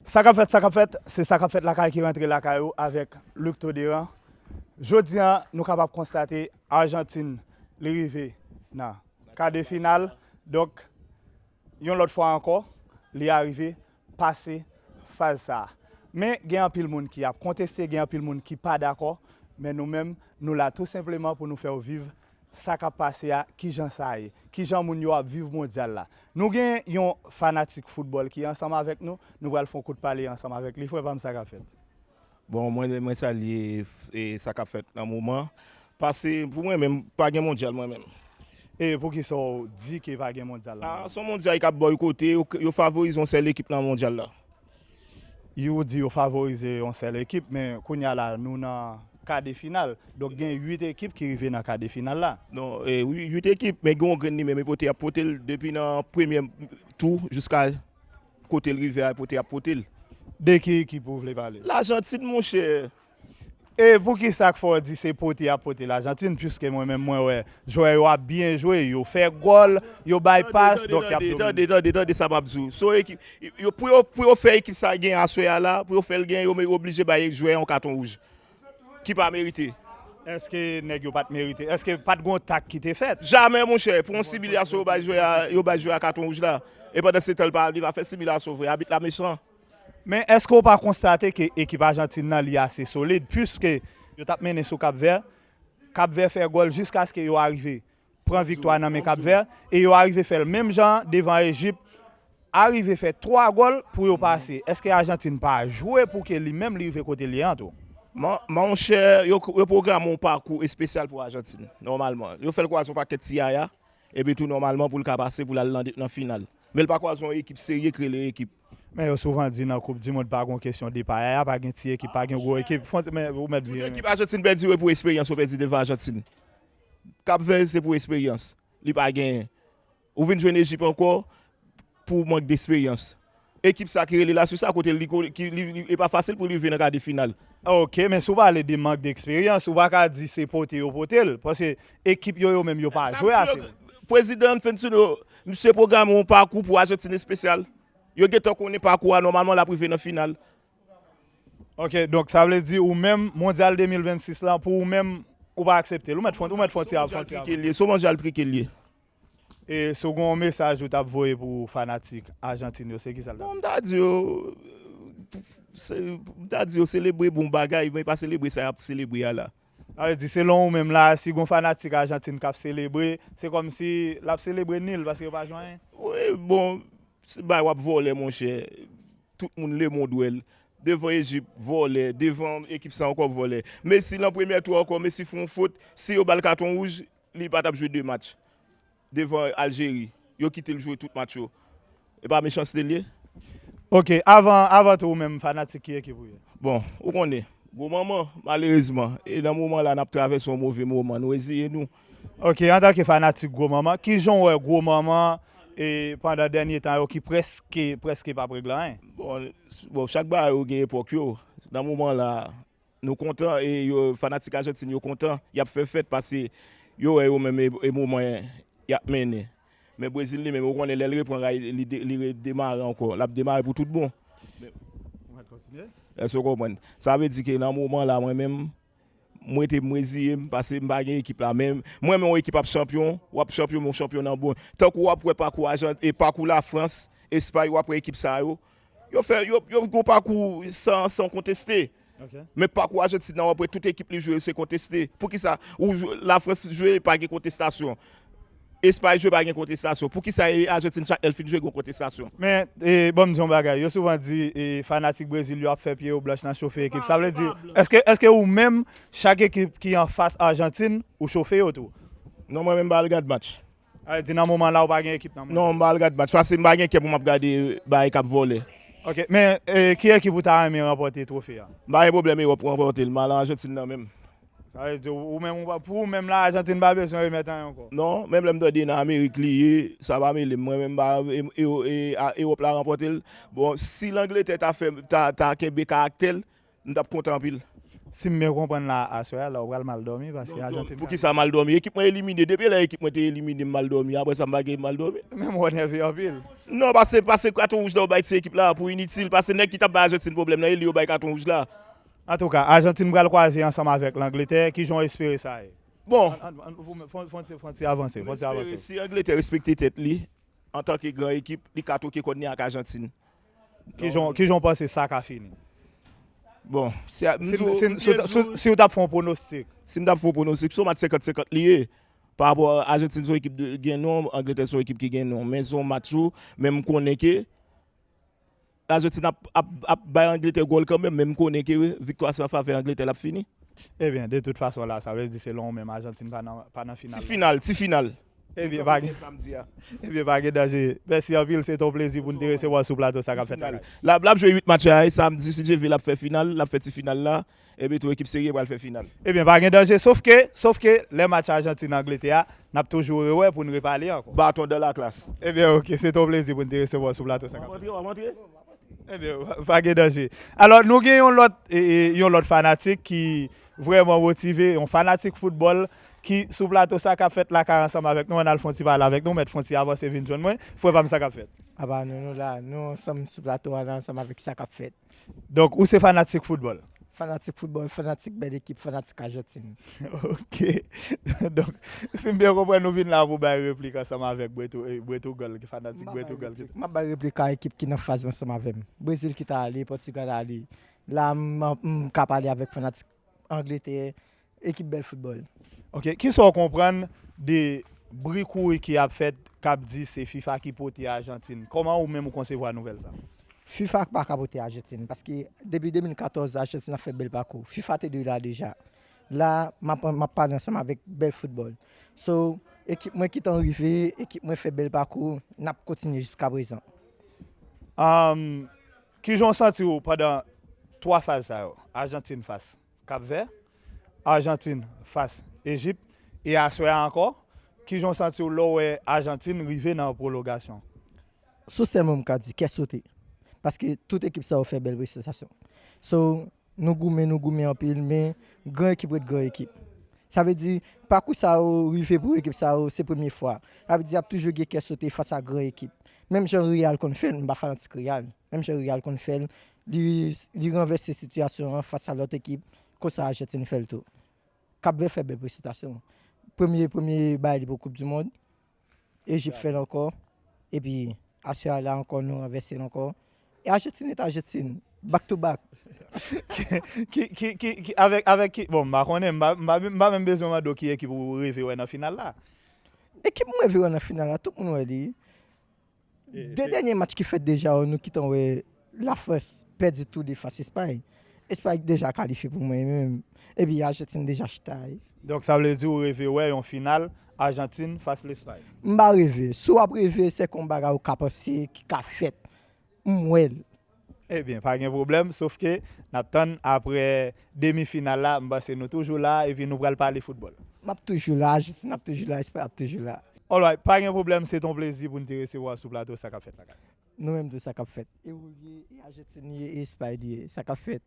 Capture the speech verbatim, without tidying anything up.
Sa k ap fèt, sa k ap fèt, se sa k ap fèt lakay ki rantre lakay ou avèk Luc Toderan. Jodi a, nou kapab konstate Ajantin, li rive nan ka de final. Donk, yon lòt fwa ankò, li arive pase faz sa a. Men gen anpil moun ki ap konteste, gen anpil moun ki pa dakò, men nou menm, nou la tou senpleman pou nou fè w viv sa k ap pase a, kijan sa ye, kijan moun yo ap viv mondyal la. Nou gen yon fanatik foutbòl ki ansanm avèk nou, nou pral fè yon kout pale ansanm avèk li. Frè pa m, sa k ap fèt? Bon, mwen, mwen salye, e, sa k ap fèt nan moman. Pase, pou mwen menm, pa gen mondyal mwen menm. E poukisa w di ke pa gen mondyal la? A, se yon mondyal k ap bòykote, yo, yo favorize yon sèl ekip nan mondyal la. Yo di yo favorize yon sèl ekip, men kounye a la, nou nan ka de final. Donk, gen uit ekip ki rive nan ka de final la. Non, e, wi, uit ekip, men gen yon grenn li menm, e pote y ap pote l depi nan premye tou jiska kote l rive a, e pote y ap pote l. De ki ekip ou vle pale? Lajantin, monchè. E poukisa k fè w di se pote y ap pote Lajantin, piske mwen menm mwen wè jwè yo ap byen jwe, yo fè gòl, yo bay pas, donk y ap domine. Tande, tande, tande, tande sa m ap di w. Se yon ekip, yo, pou yo, pou yo fè ekip sa gen aswè a la, pou yo fè l gen, yo me-, oblije bay jwè yon katon wouj ki pa merite. Èske nèg yo pa t merite? Èske pa t gon tak ki te fèt? Jamè, monchè, pou yon similasyon, yo bay jwè a, yo bay jwè a katon wouj la. E pandan se tan, li pa, li pa fè similasyon vre. Abit la mechan. Men èske w pa konstate ke ekip Ajantin nan li ase solid, piske yo t ap mennen sou Kapvè, Kapvè fè gòl jiskaske yo arive pran viktwa nan men Kapvè, e yo arive fè l menm jan devan Ejip, arive fè twa gòl pou yo pase. Èske Ajantin pa jwe pou ke li menm li rive kote l ye an tou? Mon, monchè, yo, yo pwograme yon pakou espesyal pou Ajantin, nòmalman. Yo fè l kwaze yon pakèt ti yaya, epi tou nòmalman pou l ka pase pou l al nan, nan final. Men l pa kwaze yon ekip serye k rele ekip. Men yo souvan di nan Koup di Mond pa gon kesyon de pa yaya, pa gen ti ekip, pa gen gwo ekip. Fon, men ou mèt vire. Tout ekip Ajantin pèdi yo pou esperyans, yo pèdi devan Ajantin. Kapvè se pou esperyans. Li pa genyen. Ou vin jwenn Ejip ankò pou mank desperyans. Ekip sa ki rele la, se sa kote li, ki, li, li, e pa fasil pou li rive nan ka de final. Ok, men si w pale de mank deksperyans, ou pa ka di se pote yo pote l, paske ekip yo, yo menm, yo pa jwe ase. Prezidan Infantino, misye pwograme yon pakou pou Ajantin espesyal. Yo gentan konnen pakou a, nòmalman, l ap rive nan final. Ok, donk sa vle di ou menm, Mondyal de mil vennsis lan, pou ou menm, ou pa aksepte l. Ou mèt fon, ou mèt fon ti, fon ti. Se yon mondyal trike l ye. E si w gen yon mesaj ou t ap voye pou fanatik Ajantin yo, se kisa l t ap ye? Bon, m ta di yo, se, m ta di yo selebre bon bagay, men pa selebre sa y ap selebre a la. Sa vle di, selon ou menm la, si gon fanatik Ajantin k ap selebre, se kòmsi l ap selebre nil paske yo pa jwe anyen? Wi, bon, se bay w ap vòlè, monchè. Tout moun lemonn wè l. Devan Ejip, vòlè. Devan ekip sa ankò, vòlè. Messi, nan premyè tou ankò, Messi fè yon fot. Si yo ba l katon wouj, li pa t ap jwe de match. Devan Aljeri, yo kite l jwe tout match yo. E pa mechanste l ye? Ok, avan, avan tou, ou menm, fanatik ki ekip ou ye? Bon, ou konnen, gwo manman, malerezman, e nan moman la, n ap travèse yon move moman, nou reziye nou. Ok, antanke fanatik gwo manman, kijan w wè gwo manman, e, pandan dènye tan yo ki prèske, prèske p ap regle anyen? Bon, s-, bon, chak bagay yo gen epòk yo. Nan moman la, nou kontan e yo, fanatik Ajantin yo kontan, y ap fè fèt paske yo wè yo menm e, e moman y ap mennen. Men Brezil li menm, ou konnen lè l reprann, li de-, li redemare ankò. L ap demare pou tout bon. Ou mèt kontinye. Èske w konprann? Sa vle di ke nan moman la, mwen menm, m rete m reziye m, paske m pa gen ekip la. Men mwen, men yon ekip ap chanpyon, w ap chanpyon, men w chanpyon nan bon. Tankou w ap wè pakou Ajan-, e pakou Lafrans, Espay, w ap wè ekip sa yo. Yo fè, yo, yo gon pakou san, san konteste. Ok. Men pakou Ajantin nan, w ap wè tout ekip li jwe yo se konteste. Poukisa? Ou jwe, Lafrans jwe, pa gen kontestasyon. Espay jwe, pa gen kontestasyon. Poukisa e Ajantin chak lè l fin jwe, gon kontestasyon? Men, e, ban m di yon bagay. Yo souvan di, e, fanatik Brezil yo ap fè pye yo blanch nan chofe ekip. Sa vle di, èske, èske ou menm, chak ekip ki anfas Ajantin, ou chofe yo tou? Non, mwen menm, m pa al gad match. Sa vle di nan moman la, ou pa gen ekip nan men? Non, m pa al gad match. Paske m pa gen kè pou m ap gade bagay k ap vòlè. Ok, men, e, ki ekip ou ta renmen ranpòte twofe a? M pa gen pwoblèm Ewòp ranpòte l, m al an Ajantin nan menm. Sa vle di, ou, ou menm, ou pa, pou ou menm la, Ajantin pa bezwen remèt anyen ankò? Non, menm lè m tande nan Amerik li ye, sa pa mele m. Mwen menm, m pa, e, e, e, a, Ewòp la ranpòte l. Bon, si Langletè ta fè, ta, ta kenbe karaktè l, m t ap kontan anpil. Si m byen konprann la, aswè a la, ou pral mal dòmi paske Ajantin. Poukisa mal dòmi? Ekip mwen elimine. Depi lè ekip mwen te elimine, m mal dòmi. Apre sa, m pa gen mal dòmi. Menm ou nève anpil. Non, pase, pase katon wouj la ou bay ti ekip la pou initil. Pase nèg ki t ap bay Ajantin pwoblèm nan, e li yo bay katon wouj la. Antouka, Ajantin pral kwaze ansanm avèk Langletè. Kijan w espere sa ye? Bon. Fon ti avanse, fon ti avanse. Si Angletè respekte tèt li, antanke gran ekip, li ka twoke kòn li ak Ajantin. Kijan w panse sa ka fini? Bon, si, si, si w t ap fè yon pwonostik. Si m t ap fè yon pwonostik, se yon match senkant senkant li ye. Pa rapò Ajantin se yon ekip ki gen non, Angletè se yon ekip ki gen non. Men se yon match ou, men m konnen ke Ajantin ap, ap, ap bay Angletè gòl kanmenm, men m konnen ke viktwa se an favè Angletè l ap fini. Ebyen, de tout fason la, sa vle di selon ou menm, Ajantin pa nan, pa nan final. Ti final, ti final. Ebyen, pa gen, Samdi a. Ebyen, pa gen danje. Mèsi anpil, se te yon plezi pou n te resevwa w sou plato Sa k ap fèt la. L ap, l ap jwe uit match a, e samdi, si Dye vle, l ap fè final, l ap fè ti final la. Ebyen, tou ekip serye pral fè final. Ebyen, pa gen danje, sof ke, sof ke lè match Ajantin Angletè a, n ap toujou rewè pou n repale ankò. Baton dan laklas. Ebyen, oke, se te yon plezi pou n te resevwa w sou plato Sa k ap fèt. W ap antre, w ap antre. Ebyen, pa gen danje. Alò, nou gen yon lòt, e, e, yon lòt fanatik ki vrèman motive, yon fanatik foutbòl ki sou plato Sa k ap fèt la kay ansanm avèk nou, ann al fè yon ti pale avèk nou, mèt fè yon ti avanse vin jwenn mwen. Frè pa m, sa k ap fèt? Apa nou, nou la, nou ansanm sou plato a la, ansanm avèk Sa k ap fèt. Donk, ou se fanatik foutbòl? Fanatik foutbòl, fanatik bèl ekip, fanatik Ajantin. Ok. Donk, si m byen konprann, nou vin la pou bay replik ansanm avèk Bretougal, ki fanatik Bretougal. M ap bay replik a ekip ki nan faz ansanm avè m. Brezil ki ta ale, Pòtigal ale. La, m, m ka pale avèk fanatik Angletè, ekip bèl foutbòl. Ok, kisa w konprann de bri kouri ki ap fèt, k ap di se fifa ki pote Ajantin? Kòman ou menm ou konsevwa nouvèl sa? Fifa pa ka pote Ajantin, paske depi de mil katòz, Ajantin ap fè bèl pakou. Fifa te dwe la deja. La, m ap, m ap pale ansanm avèk bèl foutbòl. So, ekip mwen ki tan rive, ekip mwen fè bèl pakou, n ap kontinye jiska prezan. Kijan w santi w pandan twa faz sa yo? Ajantin fas Kapvè, Ajantin fas Ejip, e aswè a ankò, kijan w santi w lè w wè Ajantin rive nan pwolongasyon? Sou sèl mo m ka di, kè sote. Paske tout ekip sa yo fè bèl prestasyon. So, nou goumen, nou goumen anpil, men gran ekip ret gran ekip. Sa vle di, pakou sa yo rive pou ekip sa yo, se premye fwa. Sa vle di, y ap toujou gen kè sote fas a gran ekip. Menm jan Real konn fè l, m pa fanatik Real. Menm jan Real konn fè l, li, li ranvèse sitiyasyon an fas a lòt ekip, konsa Ajantin fè l tou. Kapvè fè bèl prestasyon. Premye, premye bagay li pou Koup di Mond. Ejip fè l ankò. Epi, aswè a la ankò, nou ranvèse l ankò. E Ajantin ret Ajantin. Back to back. Ki, ki, ki, ki, avèk, avèk ki, bon, m pa konnen, m pa, m pa, m pa menm bezwen mande w ki ekip ou reve wè nan final la. Ekip m reve wè nan final la, tout moun wè li. De dènye match ki fèt deja yo, nou kitan wè Lafrans pèdi tou de fas Espay. Espay deja kalifye pou mwen menm. Epi Ajantin deja chita. Donk, sa vle di ou reve wè yon final Ajantin fas Lespay? M pa reve. Si w ap reve, se yon bagay ou ka panse ki ka fèt. M wè l. Ebyen, pa gen pwoblèm, sof ke n ap tann apre demi final la, m panse nou toujou la, epi nou pral pale foutbòl. M ap toujou la, Ajantin ap toujou la, Espay ap toujou la. Alright, pa gen pwoblèm, se t on plezi pou n te resevwa w sou plato Sa k ap fèt la. Nou menm tou, Sa k ap fèt. E ou l ye, e Ajantin li ye, e Espay li ye, Sa k ap fèt.